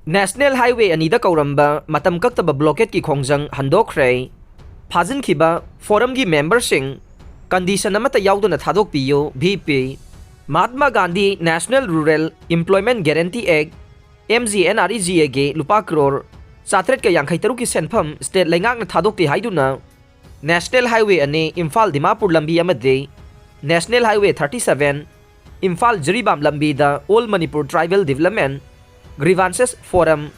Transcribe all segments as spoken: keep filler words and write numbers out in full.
National Highway ꯑꯅꯤꯗ ꯀꯧꯔꯝꯕ ꯃꯇꯝ ꯀꯛꯇꯕ blockade ꯀꯤ ꯈꯣꯡꯖꯪ ꯍꯟꯗꯣꯛꯈ꯭ꯔꯦ꯫ ꯐꯥꯖꯤꯟꯈꯤꯕ forum ꯒꯤ member ꯁꯤꯡ condition ꯑꯃꯠꯇ ꯌꯥꯎꯗꯅ ꯊꯥꯗꯣꯛꯄꯤꯌꯨ, V P꯫ Mahatma Gandhi National Rural Employment Guarantee Act, M G N R E G A ꯒꯤ ꯂꯨꯄꯥ ꯀ꯭ꯔꯣꯔ ꯆꯥꯇ꯭ꯔꯦꯠꯀ ꯌꯥꯡꯈꯩ ꯇꯔꯨꯛꯀꯤ ꯁꯦꯟꯐꯝ state ꯂꯩꯉꯥꯛꯅ ꯊꯥꯗꯣꯛꯇꯦ ꯍꯥꯏꯗꯨꯅ National Highway ꯑꯅꯤ ꯏꯝꯐꯥꯜ ꯗꯤꯃꯥꯄꯨꯔ ꯂꯝꯕꯤ ꯑꯃꯗꯤ National Highway thirty seven Imphal Jiribam ꯂꯝꯕꯤꯗ All Manipur Tribal Development Grievances Forum,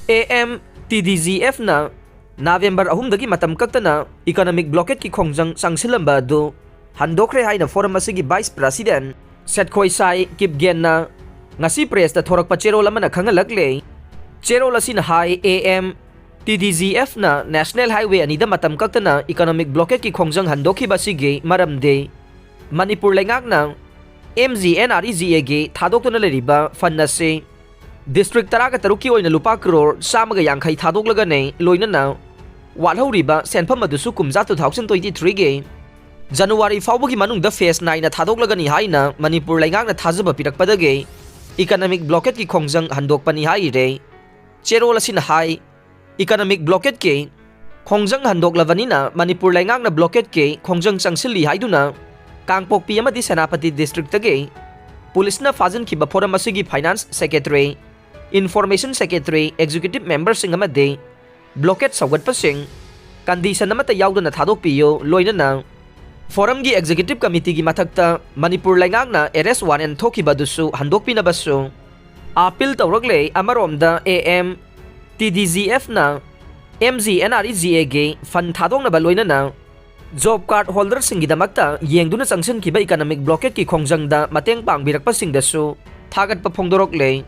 A M T D G F ꯅ November ꯑꯍꯨꯝꯗꯒꯤ ꯃꯇꯝ ꯀꯛꯇꯅ economic blockade ꯀꯤ ꯈꯣꯡꯖꯪ ꯆꯪꯁꯤꯜꯂꯝꯕ ꯑꯗꯨ ꯍꯟꯗꯣꯛꯈ꯭ꯔꯦ ꯍꯥꯏꯅ forum ꯑꯁꯤꯒꯤ vice president ꯁꯦꯠꯈꯣꯏꯁꯥꯏ ꯀꯤꯞꯒꯦꯟꯅ ꯉꯁꯤ press ꯇ ꯊꯣꯔꯛꯄ ꯆꯦꯔꯣꯜ ꯑꯃꯅ ꯈꯪꯍꯜꯂꯛꯂꯦ꯫ ꯆꯦꯔꯣꯜ ꯑꯁꯤꯅ ꯍꯥꯏ, A M T D G F ꯅ National Highway ꯑꯅꯤꯗ ꯃꯇꯝ ꯀꯛꯇꯅ economic blockade ꯀꯤ ꯈꯣꯡꯖꯪ ꯍꯟꯗꯣꯛꯈꯤꯕ ꯑꯁꯤꯒꯤ ꯃꯔꯝꯗꯤ ꯃꯅꯤꯄꯨꯔ ꯂꯩꯉꯥꯛꯅ M G N R E G A ꯒꯤ ꯊꯥꯗꯣꯛꯇꯨꯅ ꯂꯩꯔꯤꯕ fund ꯑꯁꯤ district ꯇꯔꯥꯒ ꯇꯔꯨꯛꯀꯤ ꯑꯣꯏꯅ ꯂꯨꯄꯥ ꯀ꯭ꯔꯣꯔ ꯆꯥꯝꯃꯒ ꯌꯥꯡꯈꯩ ꯊꯥꯗꯣꯛꯂꯒꯅꯤ, ꯂꯣꯏꯅꯅ ꯋꯥꯠꯍꯧꯔꯤꯕ ꯁꯦꯟꯐꯝ ꯑꯗꯨꯁꯨ ꯀꯨꯝꯖꯥ two thousand twenty three ꯒꯤ January ꯐꯥꯎꯕꯒꯤ ꯃꯅꯨꯡꯗ phase nine ꯅ ꯊꯥꯗꯣꯛꯂꯒꯅꯤ ꯍꯥꯏꯅ ꯃꯅꯤꯄꯨꯔ ꯂꯩꯉꯥꯛꯅ ꯊꯥꯖꯕ ꯄꯤꯔꯛꯄꯗꯒꯤ economic blockade ꯀꯤ ꯈꯣꯡꯖꯪ ꯍꯟꯗꯣꯛꯄꯅꯤ ꯍꯥꯏꯔꯦ꯫ ꯆꯦꯔꯣꯜ ꯑꯁꯤꯅ ꯍꯥꯏ, economic blockade ꯀꯤ ꯈꯣꯡꯖꯪ ꯍꯟꯗꯣꯛꯂꯕꯅꯤꯅ ꯃꯅꯤꯄꯨꯔ ꯂꯩꯉꯥꯛꯅ blockade ꯀꯤ ꯈꯣꯡꯖꯪ ꯆꯪꯁꯤꯜꯂꯤ ꯍꯥꯏꯗꯨꯅ ꯀꯥꯡꯄꯣꯛꯄꯤ ꯑꯃꯗꯤ ꯁꯦꯅꯥꯄꯇꯤ district ꯇꯒꯤ ꯄꯨꯂꯤꯁꯅ ꯐꯥꯖꯤꯟꯈꯤꯕ forum ꯑꯁꯤꯒꯤ finance secretary, information secretary, executive member ꯁꯤꯡ ꯑꯃꯗꯤ blockade ꯁꯧꯒꯠꯄꯁꯤꯡ condition ꯑꯃꯠꯇ ꯌꯥꯎꯗꯅ ꯊꯥꯗꯣꯛꯄꯤꯌꯨ, ꯂꯣꯏꯅꯅ forum ꯒꯤ executive committee ꯒꯤ ꯃꯊꯛꯇ ꯃꯅꯤꯄꯨꯔ ꯂꯩꯉꯥꯛꯅ arrest warrant ꯊꯣꯛꯈꯤꯕ ꯑꯗꯨꯁꯨ ꯍꯟꯗꯣꯛꯄꯤꯅꯕꯁꯨ appeal ꯇꯧꯔꯛꯂꯦ꯫ ꯑꯃꯔꯣꯝꯗ A M T D G F ꯅ M G N R E G A ꯒꯤ fund ꯊꯥꯗꯣꯛꯅꯕ ꯂꯣꯏꯅꯅ job card holder ꯁꯤꯡꯒꯤꯗꯃꯛꯇ ꯌꯦꯡꯗꯨꯅ ꯆꯪꯁꯤꯟꯈꯤꯕ economic blockade ꯀꯤ ꯈꯣꯡꯖꯪꯗ ꯃꯇꯦꯡ ꯄꯥꯡꯕꯤꯔꯛꯄꯁꯤꯡꯗꯁꯨ ꯊꯥꯒꯠꯄ ꯐꯣꯡꯗꯣꯔꯛꯂꯦ꯫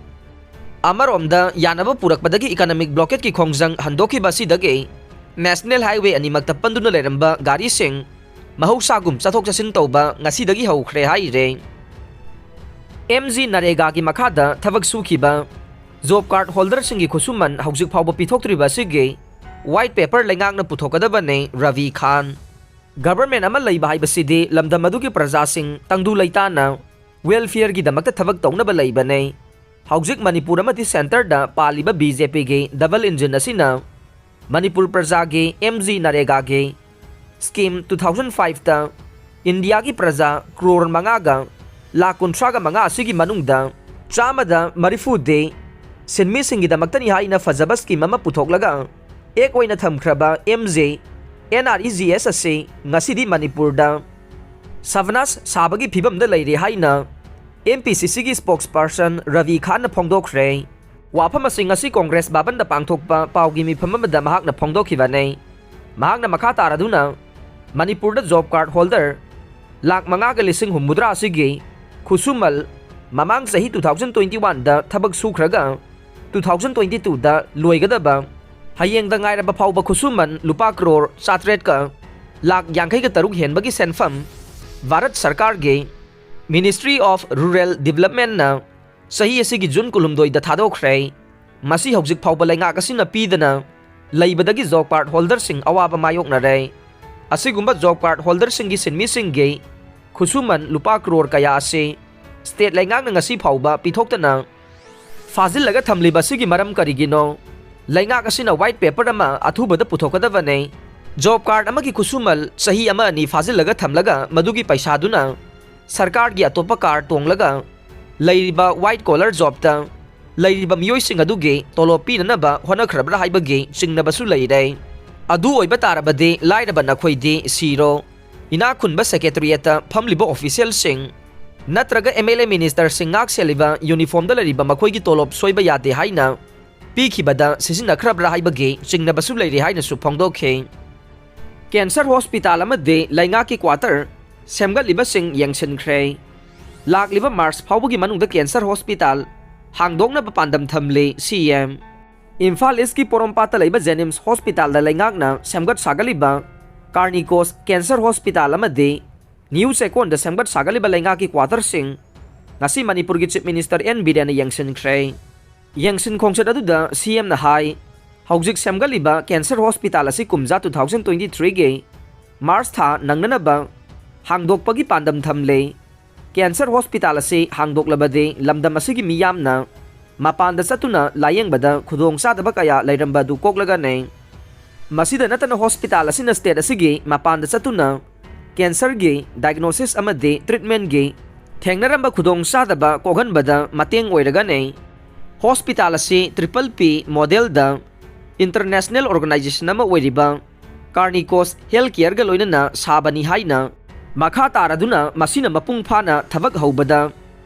ꯑꯃꯔꯣꯝꯗ ꯌꯥꯅꯕ ꯄꯨꯔꯛꯄꯗꯒꯤ economic blockade ꯀꯤ ꯈꯣꯡꯖꯪ ꯍꯟꯗꯣꯛꯈꯤꯕ ꯑꯁꯤꯗꯒꯤ National Highway ꯑꯅꯤꯃꯛꯇ ꯄꯟꯗꯨꯅ ꯂꯩꯔꯝꯕ ꯒꯥꯔꯤꯁꯤꯡ ꯃꯍꯧꯁꯥꯒꯨꯝ ꯆꯠꯊꯣꯛ ꯆꯠꯁꯤꯟ ꯇꯧꯕ ꯉꯁꯤꯗꯒꯤ ꯍꯧꯈ꯭ꯔꯦ ꯍꯥꯏꯔꯦ꯫ M G ꯅꯔꯦꯒꯥꯒꯤ ꯃꯈꯥꯗ ꯊꯕꯛ ꯁꯨꯈꯤꯕ job card holder ꯁꯤꯡꯒꯤ ꯈꯨꯠꯁꯨꯃꯟ ꯍꯧꯖꯤꯛ ꯐꯥꯎꯕ ꯄꯤꯊꯣꯛꯇ꯭ꯔꯤꯕ ꯑꯁꯤꯒꯤ white paper ꯂꯩꯉꯥꯛꯅ ꯄꯨꯊꯣꯛꯀꯗꯕꯅꯤ, ꯔꯕꯤ ꯈꯥꯟ꯫ Government ꯑꯃ ꯂꯩꯕ ꯍꯥꯏꯕꯁꯤꯗꯤ ꯂꯝꯗꯝ ꯑꯗꯨꯒꯤ ꯄ꯭ꯔꯖꯥꯁꯤꯡ ꯇꯪꯗꯨ ꯂꯩꯇꯥꯅ welfare ꯒꯤꯗꯃꯛꯇ ꯊꯕꯛ ꯇꯧꯅꯕ ꯂꯩꯕꯅꯤ꯫ ꯍꯧꯖꯤꯛ ꯃꯅꯤꯄꯨꯔ ꯑꯃꯗꯤ ꯁꯦꯟꯇꯔꯗ ꯄꯥꯜꯂꯤꯕ ꯕꯤ ꯖꯦ ꯄꯤꯒꯤ ꯗꯕꯜ ꯏꯟꯖꯤꯟ ꯑꯁꯤꯅ ꯃꯅꯤꯄꯨꯔ ꯄ꯭ꯔꯖꯥꯒꯤ ꯑꯦꯝ ꯖꯤ ꯅꯔꯦꯒꯥꯒꯤ ꯁ꯭ꯀꯤꯝ ꯇꯨ ꯊꯥꯎꯖꯟ ꯐꯥꯏꯚꯇ ꯏꯟꯗꯤꯌꯥꯒꯤ ꯄ꯭ꯔꯖꯥ ꯀ꯭ꯔꯣꯔ ꯃꯉꯥꯒ ꯂꯥꯈ ꯀꯨꯟꯊ꯭ꯔꯥꯒ ꯃꯉꯥ ꯑꯁꯤꯒꯤ ꯃꯅꯨꯡꯗ ꯆꯥꯝꯃꯗ ꯃꯔꯤꯐꯨꯗꯤ ꯁꯤꯟꯃꯤꯁꯤꯡꯒꯤꯗꯃꯛꯇꯅꯤ ꯍꯥꯏꯅ ꯐꯖꯕ ꯁ꯭ꯀꯤꯝ ꯑꯃ ꯄꯨꯊꯣꯛꯂꯒ ꯑꯦꯛ ꯑꯣꯏꯅ ꯊꯝꯈ꯭ꯔꯕ M J N R E G S ꯑꯁꯤ ꯉꯁꯤꯗꯤ ꯃꯅꯤꯄꯨꯔꯗ ꯁꯕꯅꯥꯁ ꯁꯥꯕꯒꯤ ꯐꯤꯕꯝꯗ ꯂꯩꯔꯦ ꯍꯥꯏꯅ ꯑꯦꯝ ꯄꯤ ꯁꯤ ꯁꯤꯒꯤ ꯁ꯭ꯄꯣꯛꯁꯄꯔꯁꯟ ꯔꯕꯤ ꯈꯥꯟꯅ ꯐꯣꯡꯗꯣꯛꯈ꯭ꯔꯦ꯫ ꯋꯥꯐꯝ ꯑꯁꯤ ꯉꯁꯤ ꯀꯣꯡꯒ꯭ꯔꯦꯁ ꯚꯕꯟꯗ ꯄꯥꯡꯊꯣꯛꯄ ꯄꯥꯎꯒꯤ ꯃꯤꯐꯝ ꯑꯃꯗ ꯃꯍꯥꯛꯅ ꯐꯣꯡꯗꯣꯛꯈꯤꯕꯅꯤ꯫ ꯃꯍꯥꯛꯅ ꯃꯈꯥ ꯇꯥꯔꯗꯨꯅ ꯃꯅꯤꯄꯨꯔꯗ ꯖꯣꯕ ꯀꯥꯔꯗ ꯍꯣꯜꯗꯔ ꯂꯥꯈ ꯃꯉꯥꯒ ꯂꯤꯁꯤꯡ ꯍꯨꯝꯐꯨꯇꯔꯥ ꯑꯁꯤꯒꯤ ꯈꯨꯠꯁꯨꯃꯜ ꯃꯃꯥꯡ ꯆꯍꯤ ꯇꯨ ꯊꯥꯎꯖꯟ ꯇ꯭ꯋꯦꯟꯇꯤ ꯋꯥꯟꯗ ꯊꯕꯛ ꯁꯨꯈ꯭ꯔꯒ ꯇꯨ ꯊꯥꯎꯖꯟ ꯇ꯭ꯋꯦꯟꯇꯤ ꯇꯨꯗ ꯂꯣꯏꯒꯗꯕ ꯍꯌꯦꯡꯗ ꯉꯥꯏꯔꯕ ꯐꯥꯎꯕ ꯈꯨꯠꯁꯨꯃꯟ ꯂꯨꯄꯥ ꯀ꯭ꯔꯣꯔ ꯆꯥꯇ꯭ꯔꯦꯠꯀ ꯂꯥꯈ ꯌꯥꯡꯈꯩꯒ ꯇꯔꯨꯛ ꯍꯦꯟꯕꯒꯤ ꯁꯦꯟꯐꯝ ꯚꯥꯔꯠ ꯁꯔꯀꯥꯔꯒꯤ Ministry of Rural Developmentꯅ ꯆꯍꯤ ꯑꯁꯤꯒꯤ ꯖꯨꯟ ꯀꯨꯟꯍꯨꯝꯗꯣꯏꯗ ꯊꯥꯗꯣꯛꯈ꯭ꯔꯦ꯫ ꯃꯁꯤ ꯍꯧꯖꯤꯛ ꯐꯥꯎꯕ ꯂꯩꯉꯥꯛ ꯑꯁꯤꯅ ꯄꯤꯗꯅ ꯂꯩꯕꯗꯒꯤ ꯖꯣꯕ ꯀꯥꯔꯗ ꯍꯣꯜꯗꯔꯁꯤꯡ ꯑꯋꯥꯕ ꯃꯥꯌꯣꯛꯅꯔꯦ꯫ ꯑꯁꯤꯒꯨꯝꯕ ꯖꯣꯕ ꯀꯥꯔꯗ ꯍꯣꯜꯗꯔꯁꯤꯡꯒꯤ ꯁꯤꯟꯃꯤꯁꯤꯡꯒꯤ ꯈꯨꯠꯁꯨꯃꯟ ꯂꯨꯄꯥ ꯀ꯭ꯔꯣꯔ ꯀꯌꯥ ꯑꯁꯤ ꯁ꯭ꯇꯦꯠ ꯂꯩꯉꯥꯛꯅ ꯉꯁꯤ ꯐꯥꯎꯕ ꯄꯤꯊꯣꯛꯇꯅ ꯐꯥꯖꯤꯜꯂꯒ ꯊꯝꯂꯤꯕ ꯑꯁꯤꯒꯤ ꯃꯔꯝ ꯀꯔꯤꯒꯤꯅꯣ? ꯂꯩꯉꯥꯛ ꯑꯁꯤꯅ ꯋꯥꯏꯠ ꯄꯦꯄꯔ ꯑꯃ ꯑꯊꯨꯕꯗ ꯄꯨꯊꯣꯛꯀꯗꯕꯅꯤ꯫ ꯖꯣꯕ ꯀꯥꯔꯗ ꯑꯃꯒꯤ ꯈꯨꯠꯁꯨꯃꯜ ꯆꯍꯤ ꯑꯃ ꯑꯅꯤ ꯐꯥꯖꯤꯜꯂꯒ ꯊꯝꯂꯒ ꯃꯗꯨꯒꯤ ꯄꯩꯁꯥꯗꯨꯅ ꯁꯔꯀꯥꯔꯒꯤ ꯑꯇꯣꯞꯄ ꯀꯥꯔꯗ ꯇꯣꯡꯂꯒ ꯂꯩꯔꯤꯕ ꯋꯥꯏꯠ ꯀꯣꯂꯔ ꯖꯣꯕꯇ ꯂꯩꯔꯤꯕ ꯃꯤꯑꯣꯏꯁꯤꯡ ꯑꯗꯨꯒꯤ ꯇꯣꯂꯣꯞ ꯄꯤꯅꯅꯕ ꯍꯣꯠꯅꯈ꯭ꯔꯕ꯭ꯔꯥ ꯍꯥꯏꯕꯒꯤ ꯆꯤꯡꯅꯕꯁꯨ ꯂꯩꯔꯦ꯫ ꯑꯗꯨ ꯑꯣꯏꯕ ꯇꯥꯔꯕꯗꯤ ꯂꯥꯏꯔꯕ ꯅꯈꯣꯏꯗꯤ ꯁꯤꯔꯣ꯫ ꯏꯅꯥꯛ ꯈꯨꯟꯕ ꯁꯦꯀ꯭ꯔꯦꯇꯔꯤꯌꯦꯠꯇ ꯐꯝꯂꯤꯕ ꯑꯣꯐꯤꯁꯤꯌꯦꯜꯁꯤꯡ ꯅꯠꯇ꯭ꯔꯒ ꯑꯦꯝ ꯑꯦꯜ ꯑꯦ ꯃꯤꯅꯤꯁꯇꯔꯁꯤꯡ ꯉꯥꯛ ꯁꯦꯜꯂꯤꯕ ꯌꯨꯅꯤꯐꯣꯔꯝꯗ ꯂꯩꯔꯤꯕ ꯃꯈꯣꯏꯒꯤ ꯇꯣꯂꯣꯞ ꯁꯣꯏꯕ ꯌꯥꯗꯦ ꯍꯥꯏꯅ ꯄꯤꯈꯤꯕꯗ ꯁꯤꯖꯤꯟꯅꯈ꯭ꯔꯕ꯭ꯔꯥ ꯍꯥꯏꯕꯒꯤ ꯆꯤꯡꯅꯕꯁꯨ ꯂꯩꯔꯤ ꯍꯥꯏꯅꯁꯨ ꯐꯣꯡꯗꯣꯛꯈꯤ꯫ ꯀꯦꯟꯁꯔ ꯍꯣꯁꯄꯤꯇꯥꯜ ꯑꯃꯗꯤ ꯂꯩꯉꯥꯛꯀꯤ ꯀ꯭ꯋꯥꯇꯔ ꯁꯦꯝꯒꯠꯂꯤꯕꯁꯤꯡ ꯌꯦꯡꯁꯤꯟꯈ꯭ꯔꯦ꯫ ꯂꯥꯛꯂꯤꯕ ꯃꯥꯔꯆ ꯐꯥꯎꯕꯒꯤ ꯃꯅꯨꯡꯗ ꯀꯦꯟꯁꯔ ꯍꯣꯁꯄꯤꯇꯥꯜ ꯍꯥꯡꯗꯣꯛꯅꯕ ꯄꯥꯟꯗꯝ ꯊꯝꯂꯤ ꯁꯤ ꯑꯦꯝ꯫ ꯏꯝꯐꯥꯜ ꯏꯁꯀꯤ ꯄꯣꯔꯣꯝꯄꯥꯠꯇ ꯂꯩꯕ ꯖꯦꯅꯤꯝꯁ ꯍꯣꯁꯄꯤꯇꯥꯜꯗ ꯂꯩꯉꯥꯛꯅ ꯁꯦꯝꯒꯠ ꯁꯥꯒꯠꯂꯤꯕ ꯀꯥꯔꯅꯤꯀꯣꯁ ꯀꯦꯟꯁꯔ ꯍꯣꯁꯄꯤꯇꯥꯜ ꯑꯃꯗꯤ ꯅ꯭ꯌꯨ ꯆꯦꯀꯣꯟꯗ ꯁꯦꯝꯒꯠ ꯁꯥꯒꯠꯂꯤꯕ ꯂꯩꯉꯥꯛꯀꯤ ꯀ꯭ꯋꯥꯇꯔꯁꯤꯡ ꯉꯁꯤ ꯃꯅꯤꯄꯨꯔꯒꯤ ꯆꯤꯐ ꯃꯤꯅꯤꯁꯇꯔ ꯑꯦꯟ ꯕꯤꯔꯦꯟꯅ ꯌꯦꯡꯁꯤꯟꯈ꯭ꯔꯦ꯫ ꯌꯦꯡꯁꯤꯟ ꯈꯣꯡꯆꯠ ꯑꯗꯨꯗ ꯁꯤ ꯑꯦꯝꯅ ꯍꯥꯏ, ꯍꯧꯖꯤꯛ ꯁꯦꯝꯒꯠꯂꯤꯕ ꯀꯦꯟꯁꯔ ꯍꯣꯁꯄꯤꯇꯥꯜ ꯑꯁꯤ ꯀꯨꯝꯖꯥ ꯇꯨ ꯊꯥꯎꯖꯟ ꯇ꯭ꯋꯦꯟꯇꯤ ꯊ꯭ꯔꯤꯒꯤ ꯃꯥꯔꯆ ꯊꯥ ꯅꯪꯅꯅꯕ ꯍꯥꯡꯗꯣꯛꯄꯒꯤ ꯄꯥꯟꯗꯝ ꯊꯝꯂꯦ꯫ cancer hospital ꯑꯁꯤ ꯍꯥꯡꯗꯣꯛꯂꯕꯗꯤ ꯂꯝꯗꯝ ꯑꯁꯤꯒꯤ ꯃꯤꯌꯥꯝꯅ ꯃꯄꯥꯟꯗ ꯆꯠꯇꯨꯅ ꯂꯥꯌꯦꯡꯕꯗ ꯈꯨꯗꯣꯡꯆꯥꯗꯕ ꯀꯌꯥ ꯂꯩꯔꯝꯕ ꯑꯗꯨ ꯀꯣꯛꯂꯒꯅꯤ꯫ ꯃꯁꯤꯗ ꯅꯠꯇꯅ hospital ꯑꯁꯤꯅ state ꯑꯁꯤꯒꯤ ꯃꯄꯥꯟꯗ ꯆꯠꯇꯨꯅ cancerꯒꯤ diagnosis ꯑꯃꯗꯤ treatmentꯒꯤ ꯊꯦꯡꯅꯔꯝꯕ ꯈꯨꯗꯣꯡꯆꯥꯗꯕ ꯀꯣꯛꯍꯟꯕꯗ ꯃꯇꯦꯡ ꯑꯣꯏꯔꯒꯅꯤ꯫ Hospital ꯑꯁꯤ triple P modelꯗ international organization ꯑꯃ ꯑꯣꯏꯔꯤꯕ Carnicos Healthcareꯒ ꯂꯣꯏꯅꯅ ꯁꯥꯕꯅꯤ ꯍꯥꯏꯅ ꯃꯈꯥ ꯇꯥꯔꯗꯨꯅ ꯃꯁꯤꯅ ꯃꯄꯨꯡ ꯐꯥꯅ ꯊꯕꯛ ꯍꯧꯕꯗ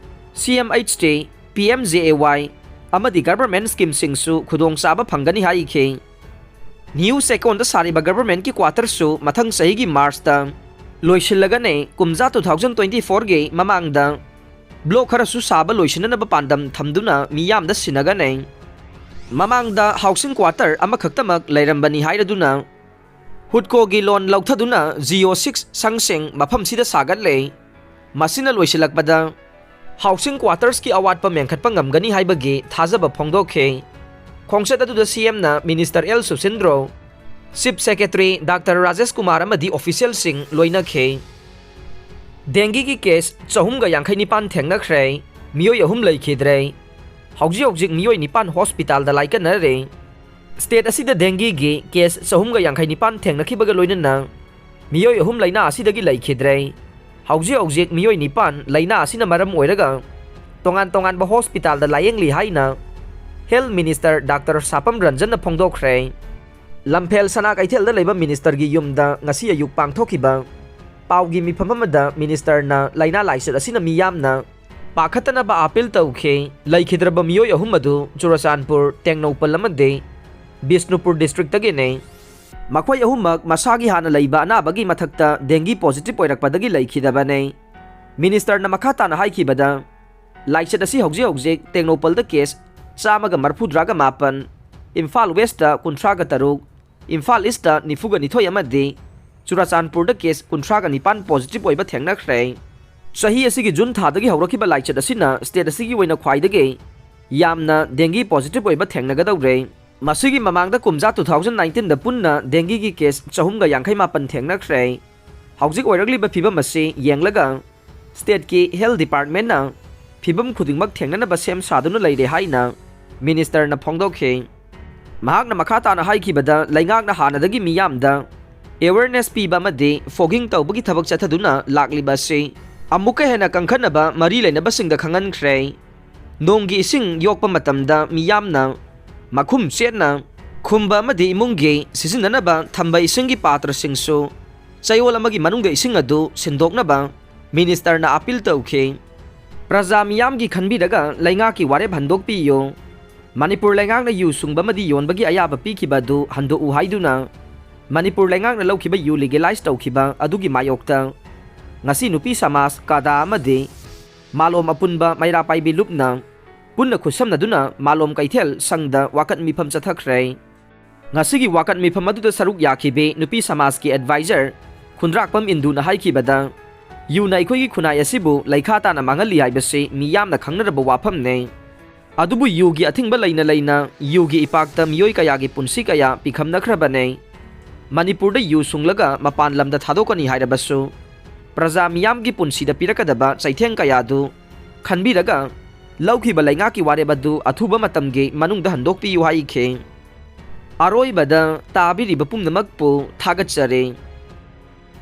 C M H T, P M J A Y ꯑꯃꯗꯤ government schemeꯁꯤꯡꯁꯨ ꯈꯨꯗꯣꯡꯆꯥꯕ ꯐꯪꯒꯅꯤ ꯍꯥꯏꯈꯤ꯫ New Checkon ꯗ ꯁꯥꯔꯤꯕ governmentꯀꯤ quarterꯁꯨ ꯃꯊꯪ ꯆꯍꯤꯒꯤ Marchꯇ ꯂꯣꯏꯁꯤꯜꯂꯒꯅꯤ꯫ ꯀꯨꯝꯖꯥ two thousand twenty fourꯒꯤ ꯃꯃꯥꯡꯗ block ꯈꯔꯁꯨ ꯁꯥꯕ ꯂꯣꯏꯁꯤꯟꯅꯅꯕ ꯄꯥꯟꯗꯝ ꯊꯝꯗꯨꯅ ꯃꯤꯌꯥꯝꯗ ꯁꯤꯟꯅꯒꯅꯤ꯫ ꯃꯃꯥꯡꯗ housing quarter ꯑꯃꯈꯛꯇꯃꯛ ꯂꯩꯔꯝꯕꯅꯤ ꯍꯥꯏꯔꯗꯨꯅ HUDCOꯒꯤ loan ꯂꯧꯊꯗꯨꯅ Geo six ꯁꯪꯁꯤꯡ ꯃꯐꯝꯁꯤꯗ ꯁꯥꯒꯠꯂꯦ꯫ ꯃꯁꯤꯅ ꯂꯣꯏꯁꯤꯜꯂꯛꯄꯗ housing quartersꯀꯤ ꯑꯋꯥꯠꯄ ꯃꯦꯟꯈꯠꯄ ꯉꯝꯒꯅꯤ ꯍꯥꯏꯕꯒꯤ ꯊꯥꯖꯕ ꯐꯣꯡꯗꯣꯛꯈꯤ꯫ ꯈꯣꯡꯆꯠ ꯑꯗꯨꯗ C Mꯅ Minister L Susindro, Chief Secretary Doctor Rajesh Kumar ꯑꯃꯗꯤ officialꯁꯤꯡ ꯂꯣꯏꯅꯈꯤ꯫ Dengueꯒꯤ case ꯆꯍꯨꯝꯒ ꯌꯥꯡꯈꯩ ꯅꯤꯄꯥꯟ ꯊꯦꯡꯅꯈ꯭ꯔꯦ꯫ ꯃꯤꯑꯣꯏ ꯑꯍꯨꯝ ꯂꯩꯈꯤꯗ꯭ꯔꯦ꯫ ꯍꯧꯖꯤꯛ ꯍꯧꯖꯤꯛ ꯃꯤꯑꯣꯏ ꯅꯤꯄꯥꯟ hospitalꯗ ꯂꯥꯏꯀꯠꯅꯔꯦ꯫ State ꯑꯁꯤꯗ dengueꯒꯤ case ꯆꯍꯨꯝꯒ ꯌꯥꯡꯈꯩ ꯅꯤꯄꯥꯟ ꯊꯦꯡꯅꯈꯤꯕꯒ ꯂꯣꯏꯅꯅ ꯃꯤꯑꯣꯏ ꯑꯍꯨꯝ ꯂꯥꯏꯅꯥ ꯑꯁꯤꯗꯒꯤ ꯂꯩꯈꯤꯗ꯭ꯔꯦ꯫ ꯍꯧꯖꯤꯛ ꯍꯧꯖꯤꯛ ꯃꯤꯑꯣꯏ ꯅꯤꯄꯥꯟ ꯂꯥꯏꯅꯥ ꯑꯁꯤꯅ ꯃꯔꯝ ꯑꯣꯏꯔꯒ ꯇꯣꯉꯥꯟ ꯇꯣꯉꯥꯟꯕ hospitalꯗ ꯂꯥꯌꯦꯡꯂꯤ ꯍꯥꯏꯅ Health Minister Doctor ꯁꯥꯄꯝ ꯔꯟꯖꯟꯅ ꯐꯣꯡꯗꯣꯛꯈ꯭ꯔꯦ꯫ ꯂꯝꯐꯦꯜ ꯁꯅꯥ ꯀꯩꯊꯦꯜꯗ ꯂꯩꯕ ministerꯒꯤ ꯌꯨꯝꯗ ꯉꯁꯤ ꯑꯌꯨꯛ ꯄꯥꯡꯊꯣꯛꯈꯤꯕ ꯄꯥꯎꯒꯤ ꯃꯤꯐꯝ ꯑꯃꯗ ministerꯅ ꯂꯥꯏꯅꯥ ꯂꯥꯏꯆꯠ ꯑꯁꯤꯅ ꯃꯤꯌꯥꯝꯅ ꯄꯥꯈꯠꯇꯅꯕ appeal ꯇꯧꯈꯤ꯫ ꯂꯩꯈꯤꯗ꯭ꯔꯕ ꯃꯤꯑꯣꯏ ꯑꯍꯨꯝ ꯑꯗꯨ ꯆꯨꯔꯆꯥꯟꯄꯨꯔ, ꯇꯦꯡꯅꯧꯄꯜ ꯑꯃꯗꯤ ꯕꯤꯁꯅꯨꯄꯨꯔ districtꯇꯒꯤꯅꯤ꯫ ꯃꯈꯣꯏ ꯑꯍꯨꯝꯃꯛ ꯃꯁꯥꯒꯤ ꯍꯥꯟꯅ ꯂꯩꯕ ꯑꯅꯥꯕꯒꯤ ꯃꯊꯛꯇ dengue positive ꯑꯣꯏꯔꯛꯄꯗꯒꯤ ꯂꯩꯈꯤꯗꯕꯅꯤ꯫ Ministerꯅ ꯃꯈꯥ ꯇꯥꯅ ꯍꯥꯏꯈꯤꯕꯗ, ꯂꯥꯏꯆꯠ ꯑꯁꯤ ꯍꯧꯖꯤꯛ ꯍꯧꯖꯤꯛ ꯇꯦꯡꯅꯧꯄꯜꯗ case ꯆꯥꯝꯃꯒ ꯃꯔꯐꯨꯇꯔꯥꯒ ꯃꯥꯄꯟ, ꯏꯝꯐꯥꯜ Westꯇ ꯀꯨꯟꯊ꯭ꯔꯥꯒ ꯇꯔꯨꯛ, ꯏꯝꯐꯥꯜ Eastꯇ ꯅꯤꯐꯨꯒ ꯅꯤꯊꯣꯏ ꯑꯃꯗꯤ ꯆꯨꯔꯆꯥꯟꯄꯨꯔꯗ case ꯀꯨꯟꯊ꯭ꯔꯥꯒ ꯅꯤꯄꯥꯟ positive ꯑꯣꯏꯕ ꯊꯦꯡꯅꯈ꯭ꯔꯦ꯫ ꯆꯍꯤ ꯑꯁꯤꯒꯤ June ꯊꯥꯗꯒꯤ ꯍꯧꯔꯛꯈꯤꯕ ꯂꯥꯏꯆꯠ ꯑꯁꯤꯅ state ꯑꯁꯤꯒꯤ ꯑꯣꯏꯅ ꯈ꯭ꯋꯥꯏꯗꯒꯤ ꯌꯥꯝꯅ dengue positive ꯑꯣꯏꯕ ꯊꯦꯡꯅꯒꯗꯧꯔꯦ꯫ ꯃꯁꯤꯒꯤ ꯃꯃꯥꯡꯗ ꯀꯨꯝꯖꯥ two thousand nineteenꯗ ꯄꯨꯟꯅ dengueꯒꯤ case ꯆꯍꯨꯝꯒ ꯌꯥꯡꯈꯩ ꯃꯥꯄꯟ ꯊꯦꯡꯅꯈ꯭ꯔꯦ꯫ ꯍꯧꯖꯤꯛ ꯑꯣꯏꯔꯛꯂꯤꯕ ꯐꯤꯕꯝ ꯑꯁꯤ ꯌꯦꯡꯂꯒ stateꯀꯤ health departmentꯅ ꯐꯤꯕꯝ ꯈꯨꯗꯤꯡꯃꯛ ꯊꯦꯡꯅꯅꯕ ꯁꯦꯝ ꯁꯥꯗꯨꯅ ꯂꯩꯔꯦ ꯍꯥꯏꯅ ministerꯅ ꯐꯣꯡꯗꯣꯛꯈꯤ꯫ ꯃꯍꯥꯛꯅ ꯃꯈꯥ ꯇꯥꯅ ꯍꯥꯏꯈꯤꯕꯗ, ꯂꯩꯉꯥꯛꯅ ꯍꯥꯟꯅꯗꯒꯤ ꯃꯤꯌꯥꯝꯗ awareness ꯄꯤꯕ ꯑꯃꯗꯤ fogging ꯇꯧꯕꯒꯤ ꯊꯕꯛ ꯆꯠꯊꯗꯨꯅ ꯂꯥꯛꯂꯤꯕ ꯑꯁꯤ ꯑꯃꯨꯛꯀ ꯍꯦꯟꯅ ꯀꯟꯈꯠꯅꯕ ꯃꯔꯤ ꯂꯩꯅꯕꯁꯤꯡꯗ ꯈꯪꯍꯟꯈ꯭ꯔꯦ꯫ ꯅꯣꯡꯒꯤ ꯏꯁꯤꯡ ꯌꯣꯛꯄ ꯃꯇꯝꯗ ꯃꯤꯌꯥꯝꯅ ꯃꯈꯨꯝ ꯆꯦꯠꯅ ꯈꯨꯝꯕ ꯑꯃꯗꯤ ꯏꯃꯨꯡꯒꯤ ꯁꯤꯖꯤꯟꯅꯅꯕ ꯊꯝꯕ ꯏꯁꯤꯡꯒꯤ ꯄꯥꯇ꯭ꯔꯁꯤꯡꯁꯨ ꯆꯌꯣꯜ ꯑꯃꯒꯤ ꯃꯅꯨꯡꯗ ꯏꯁꯤꯡ ꯑꯗꯨ ꯁꯤꯟꯗꯣꯛꯅꯕ ministerꯅ appeal ꯇꯧꯈꯤ꯫ ꯄ꯭ꯔꯖꯥ ꯃꯤꯌꯥꯝꯒꯤ ꯈꯟꯕꯤꯔꯒ ꯂꯩꯉꯥꯛꯀꯤ ꯋꯥꯔꯦꯞ ꯍꯟꯗꯣꯛꯄꯤꯌꯨ꯫ ꯃꯅꯤꯄꯨꯔ ꯂꯩꯉꯥꯛꯅ ꯌꯨ ꯁꯨꯡꯕ ꯑꯃꯗꯤ ꯌꯣꯟꯕꯒꯤ ꯑꯌꯥꯕ ꯄꯤꯈꯤꯕ ꯑꯗꯨ ꯍꯟꯗꯣꯛꯎ ꯍꯥꯏꯗꯨꯅ ꯃꯅꯤꯄꯨꯔ ꯂꯩꯉꯥꯛꯅ ꯂꯧꯈꯤꯕ ꯌꯨ legalize ꯇꯧꯈꯤꯕ ꯑꯗꯨꯒꯤ ꯃꯥꯌꯣꯛꯇ ꯉꯁꯤ ꯅꯨꯄꯤ ꯁꯃꯥꯖ, ꯀꯥꯗꯥ ꯑꯃꯗꯤ ꯃꯥꯂꯣꯝ ꯑꯄꯨꯟꯕ ꯃꯩꯔꯥ ꯄꯥꯏꯕꯤ ꯂꯨꯞꯅ ꯄꯨꯟꯅ ꯈꯨꯠꯁꯝꯅꯗꯨꯅ ꯃꯥꯂꯣꯝ ꯀꯩꯊꯦꯜ ꯁꯪꯗ ꯋꯥꯀꯠ ꯃꯤꯐꯝ ꯆꯠꯊꯈ꯭ꯔꯦ꯫ ꯉꯁꯤꯒꯤ ꯋꯥꯀꯠ ꯃꯤꯐꯝ ꯑꯗꯨꯗ ꯁꯔꯨꯛ ꯌꯥꯈꯤꯕꯤ ꯅꯨꯄꯤ ꯁꯃꯥꯖꯀꯤ advisor ꯈꯨꯟꯗ꯭ꯔꯥꯛꯄꯝ ꯏꯟꯗꯨꯅ ꯍꯥꯏꯈꯤꯕꯗ, ꯌꯨꯅ ꯑꯩꯈꯣꯏꯒꯤ ꯈꯨꯟꯅꯥꯏ ꯑꯁꯤꯕꯨ ꯂꯩꯈꯥ ꯇꯥꯅ ꯃꯥꯡꯍꯜꯂꯤ ꯍꯥꯏꯕꯁꯤ ꯃꯤꯌꯥꯝꯅ ꯈꯪꯅꯔꯕ ꯋꯥꯐꯝꯅꯦ꯫ ꯑꯗꯨꯕꯨ ꯌꯨꯒꯤ ꯑꯊꯤꯡꯕ ꯂꯩꯅ ꯂꯩꯅ ꯌꯨꯒꯤ ꯏꯄꯥꯛꯇ ꯃꯤꯑꯣꯏ ꯀꯌꯥꯒꯤ ꯄꯨꯟꯁꯤ ꯀꯌꯥ ꯄꯤꯈꯝꯅꯈ꯭ꯔꯕꯅꯦ꯫ ꯃꯅꯤꯄꯨꯔꯗ ꯌꯨ ꯁꯨꯡꯂꯒ ꯃꯄꯥꯟ ꯂꯝꯗ ꯊꯥꯗꯣꯛꯀꯅꯤ ꯍꯥꯏꯔꯕꯁꯨ, ꯄ꯭ꯔꯖꯥ ꯃꯤꯌꯥꯝꯒꯤ ꯄꯨꯟꯁꯤꯗ ꯄꯤꯔꯛꯀꯗꯕ ꯆꯩꯊꯦꯡ ꯀꯌꯥꯗꯨ ꯈꯟꯕꯤꯔꯒ ꯂꯧꯈꯤꯕ ꯂꯩꯉꯥꯛꯀꯤ ꯋꯥꯔꯦꯞ ꯑꯗꯨ ꯑꯊꯨꯕ ꯃꯇꯝꯒꯤ ꯃꯅꯨꯡꯗ ꯍꯟꯗꯣꯛꯄꯤꯌꯨ ꯍꯥꯏꯈꯤ꯫ ꯑꯔꯣꯏꯕꯗ ꯇꯥꯕꯤꯔꯤꯕ ꯄꯨꯝꯅꯃꯛꯄꯨ ꯊꯥꯒꯠꯆꯔꯤ꯫